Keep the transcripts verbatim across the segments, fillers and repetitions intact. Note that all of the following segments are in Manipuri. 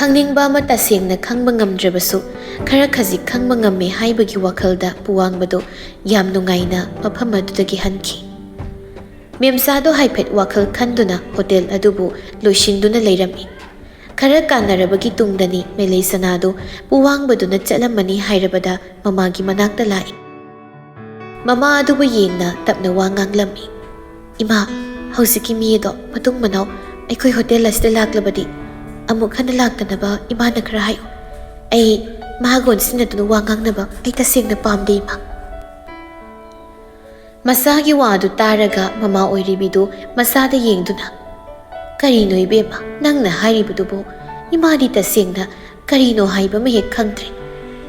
ꯈꯪꯅꯤꯡꯕ ꯑꯃ ꯇꯁꯦꯡꯅ ꯈꯪꯕ ꯉꯝꯗ꯭ꯔꯕꯁꯨ, ꯈꯔ ꯈꯖꯤꯛ ꯈꯪꯕ ꯉꯝꯃꯦ ꯍꯥꯏꯕꯒꯤ ꯋꯥꯈꯜꯗ ꯄꯨꯋꯥꯡꯕꯗꯨ ꯌꯥꯝ ꯅꯨꯡꯉꯥꯏꯅ ꯃꯐꯝ ꯑꯗꯨꯗꯒꯤ ꯍꯟꯈꯤ꯫ ꯃꯦꯝꯆꯥꯗꯣ ꯍꯥꯏꯐꯦꯠ ꯋꯥꯈꯜ ꯈꯟꯗꯨꯅ ꯍꯣꯇꯦꯜ ꯑꯗꯨꯕꯨ ꯂꯣꯏꯁꯤꯟꯗꯨꯅ ꯂꯩꯔꯝꯃꯤ꯫ ꯈꯔ ꯀꯥꯟꯅꯔꯕꯒꯤ ꯇꯨꯡꯗꯅꯤ ꯃꯦꯂꯩꯁꯅꯥꯗꯨ ꯄꯨꯋꯥꯡꯕꯗꯨꯅ ꯆꯠꯂꯝꯃꯅꯤ ꯍꯥꯏꯔꯕꯗ ꯃꯃꯥꯒꯤ ꯃꯅꯥꯛꯇ ꯂꯥꯛꯏ꯫ ꯃꯃꯥ ꯑꯗꯨꯕꯨ ꯌꯦꯡꯅ ꯇꯞꯅ ꯋꯥ ꯉꯥꯡꯂꯝꯃꯤ꯫ "ꯏꯃꯥ, ꯍꯧꯖꯤꯛꯀꯤ ꯃꯤ ꯑꯗꯣ ꯃꯇꯨꯡ ꯃꯅꯥꯎ ꯑꯩꯈꯣꯏ ꯍꯣꯇꯦꯜ ꯑꯁꯤꯗ ꯂꯥꯛꯂꯕꯗꯤ ꯑꯃꯨꯛ ꯍꯟꯅ ꯂꯥꯛꯇꯅꯕ ꯏꯃꯥꯅ ꯈꯔ ꯍꯥꯏꯌꯨ꯫ ꯑꯩ ꯃꯍꯥꯛ ꯑꯣꯟꯁꯤꯟꯅꯗꯨꯅ ꯋꯥ ꯉꯥꯡꯅꯕ ꯑꯩ ꯇꯁꯦꯡꯅ ꯄꯥꯝꯗꯦ, ꯏꯃꯥ꯫" ꯃꯆꯥꯒꯤ ꯋꯥ ꯑꯗꯨ ꯇꯥꯔꯒ ꯃꯃꯥ ꯑꯣꯏꯔꯤꯕꯤꯗꯨ ꯃꯆꯥꯗ ꯌꯦꯡꯗꯨꯅ, "ꯀꯔꯤꯅꯣ ꯏꯕꯦꯝꯃ, ꯅꯪꯅ ꯍꯥꯏꯔꯤꯕꯗꯨꯕꯨ? ꯏꯃꯥꯗꯤ ꯇꯁꯦꯡꯅ ꯀꯔꯤꯅꯣ ꯍꯥꯏꯕ ꯑꯃ ꯍꯦꯛ ꯈꯪꯗ꯭ꯔꯦ꯫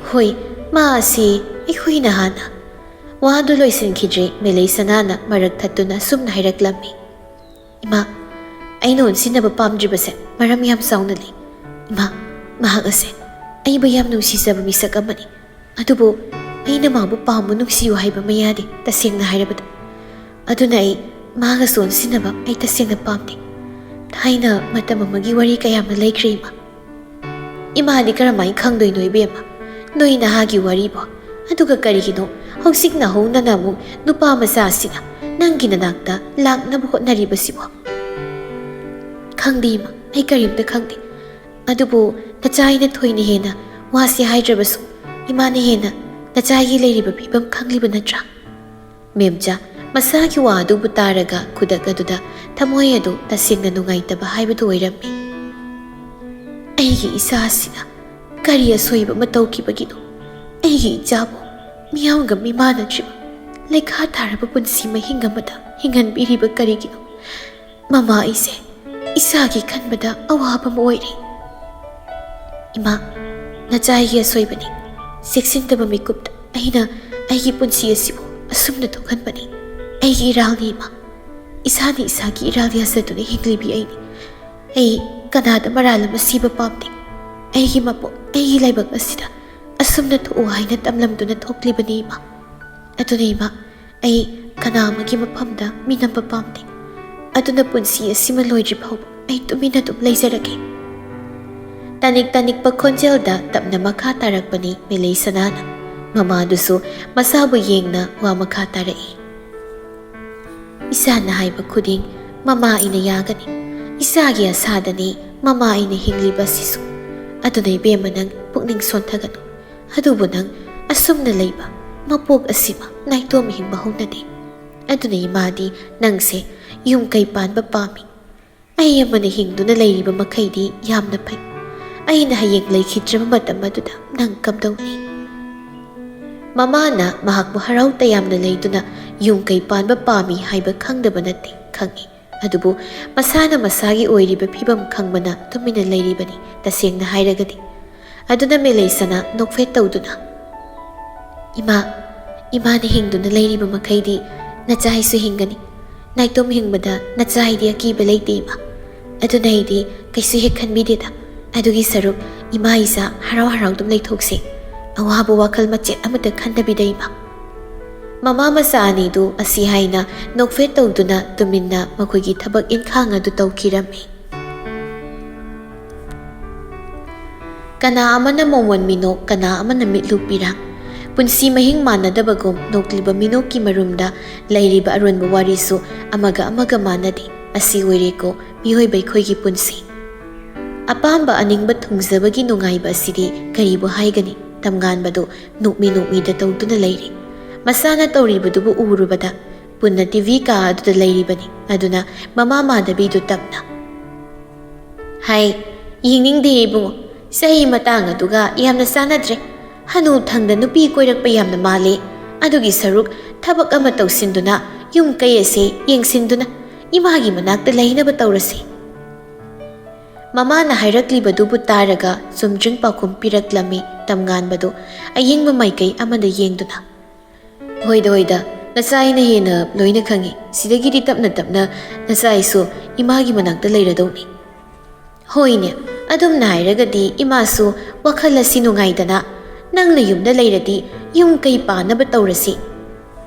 ꯍꯣꯏ, ꯃꯥ ꯑꯁꯤ ꯑꯩꯈꯣꯏꯅ ꯍꯥꯟꯅ꯫" ꯋꯥꯗꯨ ꯂꯣꯏꯁꯤꯟꯈꯤꯗ꯭ꯔꯤ ꯃꯦꯂꯩ ꯁꯅꯥꯅ ꯃꯔꯛ ꯊꯠꯇꯨꯅ ꯁꯨꯝꯅ ꯍꯥꯏꯔꯛꯂꯝꯃꯤ꯫ "ꯏꯃꯥ, ꯑꯩꯅ ꯑꯣꯟꯁꯤꯟꯅꯕ ꯄꯥꯝꯗ꯭ꯔꯤꯕꯁꯦ ꯃꯔꯝ ꯌꯥꯝ ꯆꯥꯎꯅ ꯂꯩ꯫ ꯏꯃꯥ, ꯃꯍꯥꯛ ꯑꯁꯦ ꯑꯩꯕꯨ ꯌꯥꯝ ꯅꯨꯡꯁꯤꯖꯕ ꯃꯤꯁꯛ ꯑꯃꯅꯤ꯫ ꯑꯗꯨꯕꯨ ꯑꯩꯅ ꯃꯥꯕꯨ ꯄꯥꯝꯃꯨ ꯅꯨꯡꯁꯤꯌꯨ ꯍꯥꯏꯕ ꯑꯃ ꯌꯥꯗꯦ, ꯇꯁꯦꯡꯅ ꯍꯥꯏꯔꯕꯗ꯫ ꯑꯗꯨꯅ ꯑꯩ ꯃꯥꯒꯁꯨ ꯑꯣꯟꯁꯤꯟꯅꯕ ꯑꯩ ꯇꯁꯦꯡꯅ ꯄꯥꯝꯗꯦ꯫ ꯊꯥꯏꯅ ꯃꯇꯝ ꯑꯃꯒꯤ ꯋꯥꯔꯤ ꯀꯌꯥ ꯑꯃ ꯂꯩꯈ꯭ꯔꯦ, ꯏꯃꯥ꯫" "ꯏꯃꯥꯗꯤ ꯀꯔꯝꯍꯥꯏꯅ ꯈꯪꯗꯣꯏꯅꯣ ꯏꯕꯦꯝꯃ? ꯅꯣꯏ ꯅꯍꯥꯒꯤ ꯋꯥꯔꯤꯕꯣ? ꯑꯗꯨꯒ ꯀꯔꯤꯒꯤꯅꯣ ꯍꯧꯖꯤꯛ ꯅꯍꯧꯅꯅ ꯑꯃꯨꯛ ꯅꯨꯄꯥ ꯃꯆꯥꯁꯤꯅ ꯅꯪꯒꯤ ꯅꯅꯥꯛꯇ ꯂꯥꯛꯅꯕ ꯍꯣꯠꯅꯔꯤꯕꯁꯤꯕꯣ?" "ꯈꯪꯗꯦ ꯏꯃꯥ, ꯑꯩ ꯀꯔꯤꯝꯇ ꯈꯪꯗꯦ꯫ ꯑꯗꯨꯕꯨ ꯅꯆꯥ ꯑꯩꯅ ꯊꯣꯏꯅ ꯍꯦꯟꯅ ꯋꯥꯁꯤ ꯍꯥꯏꯗ꯭ꯔꯕꯁꯨ ꯏꯃꯥꯅ ꯍꯦꯟꯅ ꯅꯆꯥꯒꯤ ꯂꯩꯔꯤꯕ ꯐꯤꯕꯝ ꯈꯪꯂꯤꯕ ꯅꯠꯇ꯭ꯔꯥ?" ꯃꯦꯝꯆꯥ ꯃꯁꯥꯒꯤ ꯋꯥ ꯑꯗꯨꯕꯨ ꯇꯥꯔꯒ ꯈꯨꯗꯛ ꯑꯗꯨꯗ ꯊꯃꯣꯏ ꯑꯗꯨ ꯇꯁꯦꯡꯅ ꯅꯨꯡꯉꯥꯏꯇꯕ ꯍꯥꯏꯕꯗꯨ ꯑꯣꯏꯔꯝꯃꯤ꯫ "ꯑꯩꯒꯤ ꯏꯆꯥ ꯑꯁꯤꯅ ꯀꯔꯤ ꯑꯁꯣꯏꯕ ꯑꯃ ꯇꯧꯈꯤꯕꯒꯤꯅꯣ? ꯑꯩꯒꯤ ꯏꯆꯥꯕꯨ ꯃꯤꯌꯥꯝꯒ ꯃꯤꯃꯥꯟꯅꯗ꯭ꯔꯤꯕ ꯂꯩꯈꯥ ꯇꯥꯔꯕ ꯄꯨꯟꯁꯤ ꯃꯍꯤꯡ ꯑꯃꯗ ꯍꯤꯡꯍꯟꯕꯤꯔꯤꯕ ꯀꯔꯤꯒꯤꯅꯣ? ꯃꯃꯥ ꯑꯩꯁꯦ ꯏꯁꯥꯒꯤ ꯈꯟꯕꯗ ꯑꯋꯥꯕ ꯑꯃ ꯑꯣꯏꯔꯦ꯫" "ꯏꯃꯥ, ꯅꯆꯥꯒꯤ ꯑꯁꯣꯏꯕꯅꯤ꯫ ꯆꯦꯛꯁꯤꯟꯗꯕ ꯃꯤꯀꯨꯞꯇ ꯑꯩꯅ ꯑꯩꯒꯤ ꯄꯨꯟꯁꯤ ꯑꯁꯤꯕꯨ ꯑꯁꯨꯝꯅ ꯊꯣꯛꯍꯟꯕꯅꯤ꯫ ꯑꯩꯒꯤ ꯏꯔꯥꯜꯅꯤ, ꯏꯃꯥ꯫ ꯏꯁꯥꯅ ꯏꯁꯥꯒꯤ ꯏꯔꯥꯜ ꯌꯥꯖꯗꯨꯅ ꯍꯤꯡꯂꯤꯕꯤ ꯑꯩꯅꯤ꯫ ꯑꯩ ꯀꯅꯥꯗ ꯃꯔꯥꯜ ꯑꯃ ꯁꯤꯕ ꯄꯥꯝꯗꯦ꯫ ꯑꯩꯒꯤ ꯃꯄꯣꯛ, ꯑꯩꯒꯤ ꯂꯥꯏꯕꯛ ꯑꯁꯤꯗ ꯑꯁꯨꯝꯅ ꯊꯣꯛꯎ ꯍꯥꯏꯅ ꯇꯝꯂꯝꯗꯨꯅ ꯊꯣꯛꯂꯤꯕꯅꯤ, ꯏꯃꯥ꯫ ꯑꯗꯨꯅ ꯏꯃꯥ, ꯑꯩ ꯀꯅꯥ ꯑꯃꯒꯤ ꯃꯐꯝꯗ ꯃꯤꯅꯝꯕ ꯄꯥꯝꯗꯦ꯫ ꯑꯗꯨꯅ ꯄꯨꯟꯁꯤ ꯑꯁꯤꯃ ꯂꯣꯏꯗ꯭ꯔꯤ ꯐꯥꯎꯕ ꯑꯩ ꯇꯨꯃꯤꯟꯅ ꯑꯗꯨꯝ ꯂꯩꯖꯔꯒꯦ꯫" ꯇꯥꯅꯤꯛ ꯇꯥꯅꯤꯛꯄ ꯈꯣꯟꯖꯦꯜꯗ ꯇꯞꯅ ꯃꯈꯥ ꯇꯥꯔꯛꯄꯅꯤ ꯃꯦꯂꯩ ꯁꯅꯥꯅ꯫ ꯃꯃꯥꯗꯨꯁꯨ ꯃꯁꯥꯕꯨ ꯌꯦꯡꯅ ꯋꯥ ꯃꯈꯥ ꯇꯥꯔꯛꯏ꯫ "ꯏꯆꯥꯅ ꯍꯥꯏꯕ ꯈꯨꯗꯤꯡ ꯃꯃꯥ ꯑꯩꯅ ꯌꯥꯒꯅꯤ꯫ ꯏꯆꯥꯒꯤ ꯑꯁꯥꯗꯅꯤ ꯃꯃꯥ ꯑꯩꯅ ꯍꯤꯡꯂꯤꯕ ꯑꯁꯤꯁꯨ꯫ ꯑꯗꯨꯅ ꯏꯕꯦꯝꯃ, ꯅꯪ ꯄꯨꯛꯅꯤꯡ ꯁꯣꯟꯊꯒꯅꯨ꯫ ꯑꯗꯨꯕꯨ ꯅꯪ ꯑꯁꯨꯝꯅ ꯂꯩꯕ ꯃꯄꯣꯛ ꯑꯁꯤꯃ ꯅꯥꯏꯇꯣꯝ ꯍꯤꯡꯕ ꯍꯧꯅꯗꯦ꯫ ꯑꯗꯨꯅ ꯏꯃꯥꯗꯤ ꯅꯪꯁꯦ ꯌꯨꯝ ꯀꯩ ꯄꯥꯟꯕ ꯄꯥꯝꯃꯤ꯫ ꯑꯩ ꯑꯃꯅ ꯍꯤꯡꯗꯨꯅ ꯂꯩꯔꯤꯕ ꯃꯈꯩꯗꯤ ꯌꯥꯝꯅ ꯐꯩ꯫ ꯑꯩꯅ ꯍꯌꯦꯡ ꯂꯩꯈꯤꯗ꯭ꯔꯕ ꯃꯇꯝ ꯑꯗꯨꯗ ꯅꯪ ꯀꯝꯗꯧꯅꯤ?" ꯃꯃꯥꯅ ꯃꯍꯥꯛꯄꯨ ꯍꯔꯥꯎ ꯇꯌꯥꯝꯅ ꯂꯩꯗꯨꯅ ꯌꯨꯝ ꯀꯩ ꯄꯥꯟꯕ ꯄꯥꯝꯃꯤ ꯍꯥꯏꯕ ꯈꯪꯗꯕ ꯅꯠꯇꯦ, ꯈꯪꯏ꯫ ꯑꯗꯨꯕꯨ ꯃꯁꯥꯅ ꯃꯁꯥꯒꯤ ꯑꯣꯏꯔꯤꯕ ꯐꯤꯕꯝ ꯈꯪꯕꯅ ꯇꯨꯃꯤꯟꯅ ꯂꯩꯔꯤꯕꯅꯤ, ꯇꯁꯦꯡꯅ ꯍꯥꯏꯔꯒꯗꯤ꯫ ꯑꯗꯨꯅ ꯃꯦꯂꯩꯁꯅꯥ ꯅꯣꯛꯐꯦꯠ ꯇꯧꯗꯨꯅ, "ꯏꯃꯥ, ꯏꯃꯥꯅ ꯍꯤꯡꯗꯨꯅ ꯂꯩꯔꯤꯕ ꯃꯈꯩꯗꯤ ꯅꯆꯥ ꯑꯩꯁꯨ ꯍꯤꯡꯒꯅꯤ꯫ ꯅꯥꯏꯇꯣꯝ ꯍꯤꯡꯕꯗ ꯅꯆꯥ ꯑꯩꯗꯤ ꯑꯀꯤꯕ ꯂꯩꯇꯦ, ꯏꯃꯥ꯫ ꯑꯗꯨꯅ ꯑꯩꯗꯤ ꯀꯩꯁꯨ ꯍꯦꯛ ꯈꯟꯕꯤꯗꯦꯗ꯫ ꯑꯗꯨꯒꯤ ꯁꯔꯨꯛ ꯏꯃꯥ ꯏꯆꯥ ꯍꯔꯥꯎ ꯍꯔꯥꯎꯗꯨꯝ ꯂꯩꯊꯣꯛꯁꯦ꯫ ꯑꯋꯥꯕ ꯋꯥꯈꯜ ꯃꯆꯦꯠ ꯑꯃꯠꯇ ꯈꯟꯗꯕꯤꯗ, ꯏꯃꯥ꯫" ꯃꯃꯥ ꯃꯆꯥ ꯑꯅꯤꯗꯨ ꯑꯁꯤ ꯍꯥꯏꯅ ꯅꯣꯛꯐꯦꯠ ꯇꯧꯗꯨꯅ ꯇꯨꯃꯤꯟꯅ ꯃꯈꯣꯏꯒꯤ ꯊꯕꯛ ꯏꯟꯈꯥꯡ ꯑꯗꯨ ꯇꯧꯈꯤꯔꯝꯃꯤ꯫ ꯀꯅꯥ ꯑꯃꯅ ꯃꯣꯃꯣꯟ ꯃꯤꯅꯣꯛ, ꯀꯅꯥ ꯑꯃꯅ ꯃꯤꯠꯂꯨ ꯄꯤꯔꯥꯡ꯫ ꯄꯨꯟꯁꯤ ꯃꯍꯤꯡ ꯃꯥꯟꯅꯗꯕꯒꯨꯝ ꯅꯣꯛꯂꯤꯕ ꯃꯤꯅꯣꯛꯀꯤ ꯃꯔꯨꯝꯗ ꯂꯩꯔꯤꯕ ꯑꯔꯣꯟꯕ ꯋꯥꯔꯤꯁꯨ ꯑꯃꯒ ꯑꯃꯒ ꯃꯥꯟꯅꯗꯦ꯫ ꯑꯁꯤ ꯑꯣꯏꯔꯦꯀꯣ ꯃꯤꯑꯣꯏꯕ ꯑꯩꯈꯣꯏꯒꯤ ꯄꯨꯟꯁꯤ꯫ ꯑꯄꯥꯝꯕ ꯑꯅꯤꯡꯕ ꯊꯨꯡꯖꯕꯒꯤ ꯅꯨꯡꯉꯥꯏꯕ ꯑꯁꯤꯗꯤ ꯀꯔꯤꯕꯨ ꯍꯥꯏꯒꯅꯤ? ꯇꯝꯉꯥꯟꯕꯗꯨ ꯅꯣꯛꯃꯤ ꯅꯣꯛꯃꯤꯗ ꯇꯧꯗꯨꯅ ꯂꯩꯔꯦ꯫ ꯃꯁꯥꯅ ꯇꯧꯔꯤꯕꯗꯨꯕꯨ ꯎꯔꯨꯕꯗ ꯄꯨꯟꯅ ꯇꯤ ꯚꯤ ꯀꯥ ꯑꯗꯨꯗ ꯂꯩꯔꯤꯕꯅꯤ꯫ ꯑꯗꯨꯅ ꯃꯃꯥ ꯃꯥꯙꯕꯤꯗꯨ ꯇꯞꯅ, "ꯍꯥꯏ, ꯌꯦꯡꯅꯤꯡꯗꯦ ꯏꯕꯨꯡꯉꯣ꯫ ꯆꯍꯤ ꯃꯇꯥꯡ ꯑꯗꯨꯒ ꯌꯥꯝꯅ ꯆꯥꯟꯅꯗ꯭ꯔꯦ꯫ ꯍꯅꯨ ꯊꯪꯗ ꯅꯨꯄꯤ ꯀꯣꯏꯔꯛꯄ ꯌꯥꯝꯅ ꯃꯥꯜꯂꯦ꯫ ꯑꯗꯨꯒꯤ ꯁꯔꯨꯛ ꯊꯕꯛ ꯑꯃ ꯇꯧꯁꯤꯟꯗꯨꯅ ꯌꯨꯝ ꯀꯩ ꯑꯁꯦ ꯌꯦꯡꯁꯤꯟꯗꯨꯅ ꯏꯃꯥꯒꯤ ꯃꯅꯥꯛꯇ ꯂꯩꯅꯕ ꯇꯧꯔꯁꯤ꯫" ꯃꯃꯥꯅ ꯍꯥꯏꯔꯛꯂꯤꯕꯗꯨꯕꯨ ꯇꯥꯔꯒ ꯆꯨꯝꯗ꯭ꯔꯤꯡ ꯄꯥꯎꯈꯨꯝ ꯄꯤꯔꯛꯂꯝꯃꯤ ꯇꯝꯉꯥꯟꯕꯗꯨ ꯑꯌꯦꯡꯕ ꯃꯥꯏꯀꯩ ꯑꯃꯗ ꯌꯦꯡꯗꯨꯅ꯫ "ꯍꯣꯏꯗ, ꯍꯣꯏꯗ, ꯅꯆꯥ ꯑꯩꯅ ꯍꯦꯟꯅ ꯂꯣꯏꯅ ꯈꯪꯏ꯫ ꯁꯤꯗꯒꯤꯗꯤ ꯇꯞꯅ ꯇꯞꯅ ꯅꯆꯥ ꯑꯩꯁꯨ ꯏꯃꯥꯒꯤ ꯃꯅꯥꯛꯇ ꯂꯩꯔꯗꯧꯅꯤ꯫" "ꯍꯣꯏꯅꯦ, ꯑꯗꯨꯝꯅ ꯍꯥꯏꯔꯒꯗꯤ ꯏꯃꯥꯁꯨ ꯋꯥꯈꯜ ꯑꯁꯤ ꯅꯨꯡꯉꯥꯏꯗꯅ꯫ ꯅꯪꯅ ꯌꯨꯝꯗ ꯂꯩꯔꯗꯤ ꯌꯨꯝ ꯀꯩ ꯄꯥꯟꯅꯕ ꯇꯧꯔꯁꯤ꯫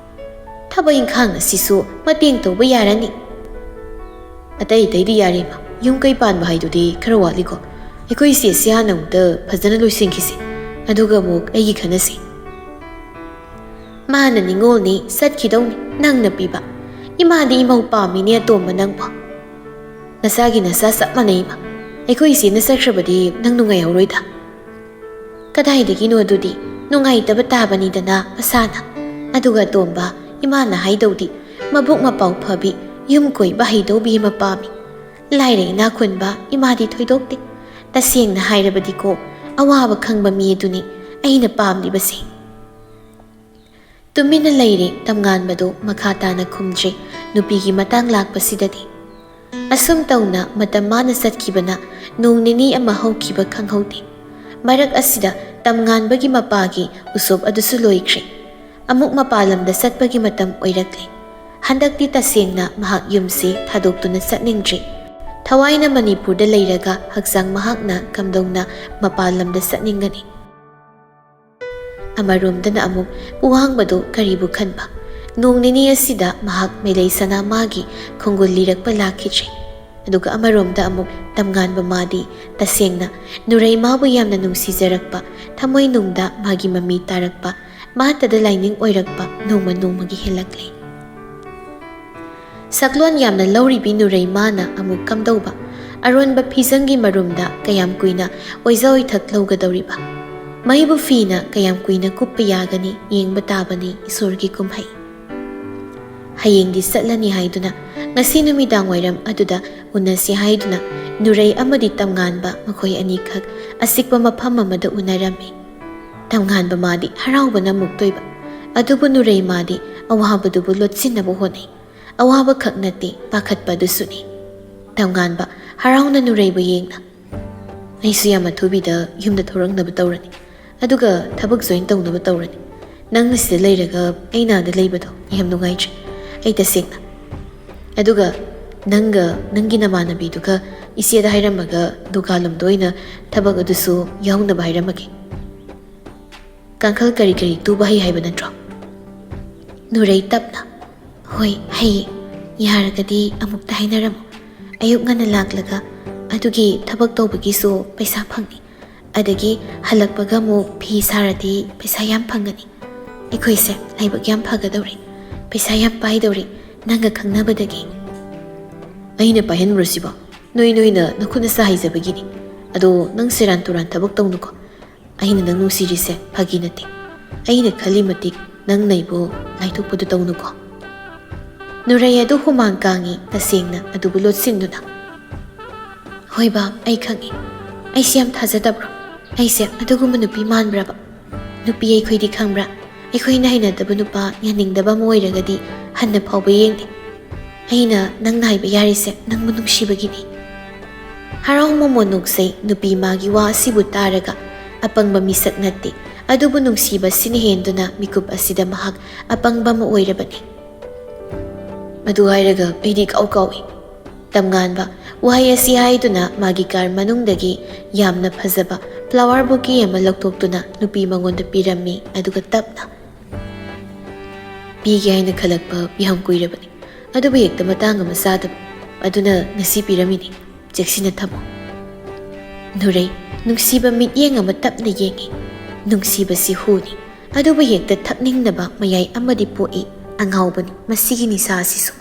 ꯊꯕꯛ ꯏꯪꯈꯥꯡ ꯑꯁꯤꯁꯨ ꯃꯇꯦꯡ ꯇꯧꯕ ꯌꯥꯔꯅꯤ꯫" "ꯑꯇꯩ ꯑꯇꯩꯗꯤ ꯌꯥꯔꯦ ꯏꯃꯥ, ꯌꯨꯝ ꯀꯩ ꯄꯥꯟꯕ ꯍꯥꯏꯗꯨꯗꯤ ꯈꯔ ꯋꯥꯠꯂꯤꯀꯣ꯫ "ꯑꯩꯈꯣꯏ ꯏꯆꯦꯁꯤ ꯍꯥꯟꯅ ꯑꯃꯨꯛꯇ ꯐꯖꯅ ꯂꯣꯏꯁꯤꯟꯈꯤꯁꯤ, ꯑꯗꯨꯒ ꯑꯃꯨꯛ ꯑꯩꯒꯤ ꯈꯟꯅꯁꯤ꯫ ꯃꯥꯅ ꯅꯤꯉꯣꯜꯅꯤ, ꯆꯠꯈꯤꯗꯧꯅꯤ, ꯅꯪꯅ ꯄꯤꯕ꯫ ꯏꯃꯥꯗꯤ ꯏꯃꯧ ꯄꯥꯝꯃꯤꯅꯦ ꯑꯇꯣꯝꯕ ꯅꯪꯕꯣ꯫ ꯅꯆꯥꯒꯤ ꯅꯆꯥ ꯆꯞ ꯃꯥꯟꯅꯩ ꯏꯃꯥ꯫ ꯑꯩꯈꯣꯏ ꯏꯆꯦꯅ ꯆꯠꯈ꯭ꯔꯕꯗꯤ ꯅꯪ ꯅꯨꯡꯉꯥꯏꯍꯧꯔꯣꯏꯗ"꯫ "ꯀꯗꯥꯏꯗꯒꯤꯅꯣ ꯑꯗꯨꯗꯤ? ꯅꯨꯡꯉꯥꯏꯇꯕ ꯇꯥꯕꯅꯤꯗꯅ ꯃꯁꯥꯅ꯫ ꯑꯗꯨꯒ ꯑꯇꯣꯝꯕ, ꯏꯃꯥꯅ ꯍꯥꯏꯗꯧꯗꯤ ꯃꯕꯨꯛ ꯃꯄꯥꯎ ꯐꯕꯤ, ꯌꯨꯝ ꯀꯣꯏꯕ ꯍꯩꯗꯧꯕꯤ ꯑꯃ ꯄꯥꯝꯃꯤ꯫ ꯂꯥꯏꯔ ꯏꯅꯥꯛ ꯈꯨꯟꯕ ꯏꯃꯥꯗꯤ ꯊꯣꯏꯗꯣꯛꯇꯦ꯫ ꯇꯁꯦꯡꯅ ꯍꯥꯏꯔꯕꯗꯤꯀꯣ, ꯑꯋꯥꯕ ꯈꯪꯕ ꯃꯤ ꯑꯗꯨꯅꯤ ꯑꯩꯅ ꯄꯥꯝꯂꯤꯕꯁꯦ"꯫ ꯇꯨꯃꯤꯟꯅ ꯂꯩꯔꯦ꯫ ꯇꯝꯉꯥꯟꯕꯗꯨ ꯃꯈꯥ ꯇꯥꯅ ꯈꯨꯝꯗ꯭ꯔꯦ꯫ ꯅꯨꯄꯤꯒꯤ ꯃꯇꯥꯡ ꯂꯥꯛꯄꯁꯤꯗꯗꯤ꯫ ꯑꯁꯨꯝ ꯇꯧꯅ ꯃꯇꯝ ꯃꯥꯅ ꯆꯠꯈꯤꯕꯅ ꯅꯣꯡ ꯅꯤꯅꯤ ꯑꯃ ꯍꯧꯈꯤꯕ ꯈꯪꯍꯧꯗꯦ꯫ ꯃꯔꯛ ꯑꯁꯤꯗ ꯇꯝꯉꯥꯟꯕꯒꯤ ꯃꯄꯥꯒꯤ ꯎꯁꯣꯞ ꯑꯗꯨꯁꯨ ꯂꯣꯏꯈ꯭ꯔꯦ꯫ ꯑꯃꯨꯛ ꯃꯄꯥꯟ ꯂꯝꯗ ꯆꯠꯄꯒꯤ ꯃꯇꯝ ꯑꯣꯏꯔꯛꯂꯦ꯫ ꯍꯟꯗꯛꯇꯤ ꯇꯁꯦꯡꯅ ꯃꯍꯥꯛ ꯌꯨꯝꯁꯤ ꯊꯥꯗꯣꯛꯇꯨꯅ ꯆꯠꯅꯤꯡꯗ꯭ꯔꯦ꯫ ꯊꯋꯥꯏꯅ ꯃꯅꯤꯄꯨꯔꯗ ꯂꯩꯔꯒ ꯍꯛꯆꯥꯡ ꯃꯍꯥꯛꯅ ꯀꯝꯗꯧꯅ ꯃꯄꯥꯟ ꯂꯝꯗ ꯆꯠꯅꯤꯡꯒꯅꯤ? ꯑꯃꯔꯣꯝꯗꯅ ꯑꯃꯨꯛ ꯄꯨꯋꯥꯡꯕꯗꯨ ꯀꯔꯤꯕꯨ ꯈꯟꯕ? ꯅꯣꯡ ꯅꯤꯅꯤ ꯑꯁꯤꯗ ꯃꯍꯥꯛ ꯃꯦꯂꯩ ꯁꯅꯥꯃꯥꯒꯤ ꯈꯣꯡꯒꯨꯜ ꯂꯤꯔꯛꯄ ꯂꯥꯛꯈꯤꯗ꯭ꯔꯦ꯫ ꯑꯗꯨꯒ ꯑꯃꯔꯣꯝꯗ ꯑꯃꯨꯛ ꯇꯝꯉꯥꯟꯕ ꯃꯥꯗꯤ ꯇꯁꯦꯡꯅ ꯅꯨꯔꯩꯃꯥꯕꯨ ꯌꯥꯝꯅ ꯅꯨꯡꯁꯤꯖꯔꯛꯄ, ꯊꯃꯣꯏꯅꯨꯡꯗ ꯃꯥꯒꯤ ꯃꯃꯤ ꯇꯥꯔꯛꯄ, ꯃꯥꯇꯗ ꯂꯥꯏꯅꯤꯡ ꯑꯣꯏꯔꯛꯄ ꯅꯣꯡꯃ ꯅꯣꯡꯃꯒꯤ ꯍꯦꯜꯂꯛꯂꯦ꯫ ꯁꯛꯂꯣꯟ ꯌꯥꯝꯅ ꯂꯧꯔꯤꯕꯤ ꯅꯨꯔꯩꯃꯥꯅ ꯑꯃꯨꯛ ꯀꯝꯗꯧꯕ? ꯑꯔꯣꯟꯕ ꯐꯤꯖꯪꯒꯤ ꯃꯔꯨꯝꯗ ꯀꯌꯥꯝ ꯀꯨꯏꯅ ꯑꯣꯏꯖ ꯑꯣꯏꯊꯛ ꯂꯧꯒꯗꯧꯔꯤꯕ? ꯃꯩꯕꯨ ꯐꯤꯅ ꯀꯌꯥꯝ ꯀꯨꯏꯅ ꯀꯨꯞꯄ ꯌꯥꯒꯅꯤ? ꯌꯦꯡꯕ ꯇꯥꯕꯅꯤ ꯏꯁꯣꯔꯒꯤ ꯀꯨꯝꯍꯩ꯫ ꯍꯌꯦꯡꯗꯤ ꯆꯠꯂꯅꯤ ꯍꯥꯏꯗꯨꯅ, ꯉꯁꯤ ꯅꯨꯃꯤꯗꯥꯡ ꯋꯥꯏꯔꯝ ꯑꯗꯨꯗ ꯎꯅꯁꯤ ꯍꯥꯏꯗꯨꯅ ꯅꯨꯔꯩ ꯑꯃꯗꯤ ꯇꯝꯉꯥꯟꯕ ꯃꯈꯣꯏ ꯑꯅꯤꯈꯛ ꯑꯆꯤꯛꯄ ꯃꯐꯝ ꯑꯃꯗ ꯎꯅꯔꯝꯃꯤ꯫ ꯇꯝꯉꯥꯟꯕ ꯃꯥꯗꯤ ꯍꯔꯥꯎꯕꯅ ꯃꯨꯛꯇꯣꯏꯕ, ꯑꯗꯨꯕꯨ ꯅꯨꯔꯩ ꯃꯥꯗꯤ ꯑꯋꯥꯕꯗꯨꯕꯨ ꯂꯣꯠꯁꯤꯟꯅꯕ ꯍꯣꯠꯅꯩ꯫ ꯑꯋꯥꯕ ꯈꯛ ꯅꯠꯇꯦ, ꯄꯥꯈꯠꯄ ꯑꯗꯨꯁꯨꯅꯤ꯫ ꯇꯝꯉꯥꯟꯕ ꯍꯔꯥꯎꯅ ꯅꯨꯔꯩꯕꯨ ꯌꯦꯡꯅ, "ꯑꯩꯁꯨ ꯌꯥꯝ ꯑꯊꯨꯕꯤꯗ ꯌꯨꯝꯗ ꯊꯣꯔꯛꯅꯕ ꯇꯧꯔꯅꯤ, ꯑꯗꯨꯒ ꯊꯕꯛ ꯖꯣꯏꯟ ꯇꯧꯅꯕ ꯇꯧꯔꯅꯤ꯫ ꯅꯪꯅ ꯁꯤꯗ ꯂꯩꯔꯒ ꯑꯩꯅ ꯑꯥꯗ ꯂꯩꯕꯗꯣ ꯌꯥꯝ ꯅꯨꯡꯉꯥꯏꯇ꯭ꯔꯦ, ꯑꯩ ꯇꯁꯦꯡꯅ꯫ ꯑꯗꯨꯒ ꯅꯪꯒ ꯅꯪꯒꯤ ꯅꯃꯥꯟꯅꯕꯤꯗꯨꯒ ꯏꯆꯦꯗ ꯍꯥꯏꯔꯝꯃꯒ ꯗꯨꯀꯥꯟ ꯂꯣꯝꯗ ꯑꯣꯏꯅ ꯊꯕꯛ ꯑꯗꯨꯁꯨ ꯌꯥꯎꯅꯕ ꯍꯥꯏꯔꯝꯃꯒꯦ꯫ ꯀꯥꯡꯈꯜ ꯀꯔꯤ ꯀꯔꯤ ꯇꯨꯕ ꯍꯩ ꯍꯥꯏꯕ ꯅꯠꯇ꯭ꯔꯣ?" ꯅꯨꯔꯩ ꯇꯞꯅ, "ꯍꯣꯏ, ꯍꯩꯌꯦ꯫ ꯌꯥꯔꯒꯗꯤ ꯑꯃꯨꯛꯇ ꯍꯥꯏꯅꯔꯝꯃꯣ꯫ ꯑꯌꯨꯛ ꯉꯟꯅ ꯂꯥꯛꯂꯒ ꯑꯗꯨꯒꯤ ꯊꯕꯛ ꯇꯧꯕꯒꯤꯁꯨ ꯄꯩꯁꯥ ꯐꯪꯅꯤ꯫ ꯑꯗꯒꯤ ꯍꯜꯂꯛꯄꯒ ꯑꯃꯨꯛ ꯐꯤ ꯁꯥꯔꯗꯤ ꯄꯩꯁꯥ ꯌꯥꯝ ꯐꯪꯒꯅꯤ꯫ ꯑꯩꯈꯣꯏꯁꯦ ꯂꯥꯏꯕꯛ ꯌꯥꯝ ꯐꯒꯗꯧꯔꯤ, ꯄꯩꯁꯥ ꯌꯥꯝ ꯄꯥꯏꯗꯧꯔꯤ, ꯅꯪꯒ ꯈꯪꯅꯕꯗꯒꯤ꯫ ꯑꯩꯅ ꯄꯥꯏꯍꯟꯕ꯭ꯔꯣ ꯁꯤꯕꯣ? ꯅꯣꯏ ꯅꯣꯏꯅ ꯅꯈꯨꯠ ꯅꯁꯥ ꯍꯩꯖꯕꯒꯤꯅꯤ꯫ ꯑꯗꯣ ꯅꯪ ꯁꯦꯔꯥꯟ ꯇꯨꯔꯥꯟ ꯊꯕꯛ ꯇꯧꯅꯨꯀꯣ꯫ ꯑꯩꯅ ꯅꯪ ꯅꯨꯡꯁꯤꯔꯤꯁꯦ ꯐꯥꯒꯤ ꯅꯠꯇꯦ꯫ ꯑꯩꯅ ꯈꯜꯂꯤ ꯃꯇꯤꯛ ꯅꯪ ꯅꯩꯕꯨ ꯂꯥꯏꯊꯣꯛꯄꯗꯨ ꯇꯧꯅꯨꯀꯣ꯫ ꯅꯨꯔꯩ ꯑꯗꯨ ꯍꯨꯃꯥꯡ ꯀꯥꯡꯉꯤ, ꯇꯁꯦꯡꯅ ꯑꯗꯨꯕꯨ ꯂꯣꯠꯁꯤꯟꯗꯨꯅ꯫ ꯍꯣꯏ ꯕꯥ, ꯑꯩ ꯈꯪꯉꯤ꯫ ꯑꯩꯁꯦ ꯌꯥꯝ ꯊꯥꯖꯗꯕ꯭ꯔꯣ? ꯑꯩꯁꯦ ꯑꯗꯨꯒꯨꯝꯕ ꯅꯨꯄꯤ ꯃꯥꯟꯕ꯭ꯔꯕ? ꯅꯨꯄꯤ ꯑꯩꯈꯣꯏꯗꯤ ꯈꯪꯕ꯭ꯔꯥ? ꯑꯩꯈꯣꯏꯅ ꯍꯩꯅꯗꯕ ꯅꯨꯄꯥ, ꯌꯥꯅꯤꯡꯗꯕ ꯑꯃ ꯑꯣꯏꯔꯒꯗꯤ ꯍꯟꯅ ꯐꯥꯎꯕ ꯌꯦꯡꯗꯦ꯫ ꯑꯩꯅ ꯅꯪꯅ ꯍꯥꯏꯕ ꯌꯥꯔꯤꯁꯦ ꯅꯪꯕꯨ ꯅꯨꯡꯁꯤꯕꯒꯤꯅꯤ꯫ ꯍꯔꯥꯎ ꯃꯃꯣꯟ ꯅꯣꯛꯆꯩ꯫ ꯅꯨꯄꯤ ꯃꯥꯒꯤ ꯋꯥ ꯑꯁꯤꯕꯨ ꯇꯥꯔꯒ ꯑꯄꯪꯕ ꯃꯤꯁꯛ ꯅꯠꯇꯦ, ꯑꯗꯨꯕꯨ ꯅꯨꯡꯁꯤꯕ ꯁꯤꯅ ꯍꯦꯟꯗꯨꯅ ꯃꯤꯀꯨꯞ ꯑꯁꯤꯗ ꯃꯍꯥꯛ ꯑꯄꯪꯕ ꯑꯃ ꯑꯣꯏꯔꯕꯅꯤ꯫ ꯑꯗꯨ ꯍꯥꯏꯔꯒ ꯑꯩꯗꯤ ꯏꯀꯥꯎ ꯀꯥꯎꯏ꯫ ꯇꯝꯉꯥꯟꯕ ꯋꯥꯍꯩ ꯑꯁꯤ ꯍꯥꯏꯗꯨꯅ ꯃꯥꯒꯤ ꯀꯥꯔ ꯃꯅꯨꯡꯗꯒꯤ ꯌꯥꯝꯅ ꯐꯖꯕ flower bouquet ꯑꯃ ꯂꯧꯊꯣꯛꯇꯨꯅ ꯅꯨꯄꯤ ꯃꯉꯣꯟꯗ ꯄꯤꯔꯝꯃꯤ, ꯑꯗꯨꯒ ꯇꯞꯅ, "ꯄꯤꯒꯦ ꯍꯥꯏꯅ ꯈꯜꯂꯛꯄ ꯌꯥꯝ ꯀꯨꯏꯔꯕꯅꯤ, ꯑꯗꯨꯕꯨ ꯍꯦꯛꯇ ꯃꯇꯥꯡ ꯑꯃ ꯆꯥꯗꯕ, ꯑꯗꯨꯅ ꯉꯁꯤ ꯄꯤꯔꯝꯃꯤꯅꯤ, ꯆꯦꯛꯁꯤꯟꯅ ꯊꯝꯃꯨ"꯫ ꯅꯨꯔꯩ ꯅꯨꯡꯁꯤꯕ ꯃꯤꯠꯌꯦꯡ ꯑꯃ ꯇꯞꯅ ꯌꯦꯡꯉꯤ꯫ ꯅꯨꯡꯁꯤꯕꯁꯤ ꯍꯨꯅꯤ, ꯑꯗꯨꯕꯨ ꯍꯦꯛꯇ ꯊꯛꯅꯤꯡꯅꯕ ꯃꯌꯥꯏ ꯑꯃꯗꯤ ꯄꯣꯛꯏ꯫ ꯑꯉꯥꯎꯕꯅꯤ ꯃꯁꯤꯒꯤ ꯅꯤꯁꯥ ꯑꯁꯤꯁꯨ꯫